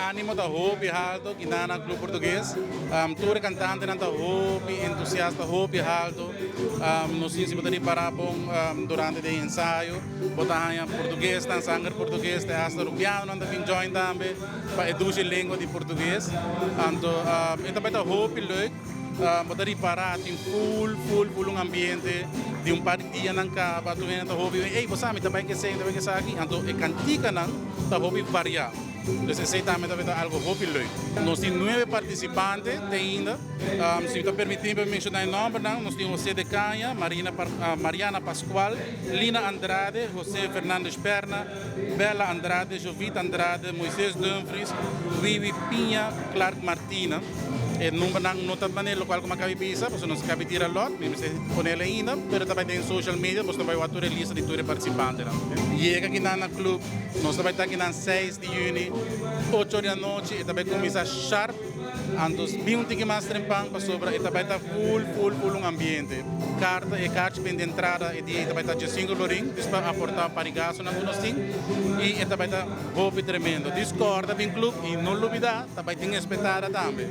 animo ta hopi halto kinan na Club Portugues. Tur e cantantenan ta hopi entusiasta, hopi halto. Nos tin si bo ta ripara bon durante den ensayo, bo ta haña portuguesnan, sanger portugues, te hasta rubianonan ta bin join tambe pa e dushi lengua di portugues. Anto e ta bai ta hopi leuk. Bo ta ripara tin full full full un ambiente di un par di dianan caba tur hende ta hopi ey bo sa mi ta bay kesey mi ta bay kesaki anto e cantikanan ta hopi varia dus esey tambe ta beta algo hopi leuk. Nos tin nuebe participante te ainda si mi ta permiti mi pa menciona e nombernan nos tin Jose de Caña, Marina Mariana Pascual, Lina Andrade, Jose Fernandes Perna, Bella Andrade, Jovita Andrade, Moises Dumfries, Wiwi Piña, Clark Martina. E numbernan no ta manera locual cu mi a cabi bisa, pasobra nos a cabi tira lot, mi mester ponel ainda, pero ta bay den social media, boso ta bay wak tur e lista di tur e participantenan. Yega kinan na club, nos ta bay ta kinan seis di juni, ocho di anochi, e ta bay cuminsa sharp. Anto bin un tiki mas trempan pasobra e ta bai ta full full full un ambiente. Karta e karchi bin di entrada e dia ei ta bai ta diesinco florin dis pa aporta pa di gastonan ku nos tin i e ta bai ta hopi tremendo. Dis kòrda bin club i no lubida ta bai tin espetada tambe.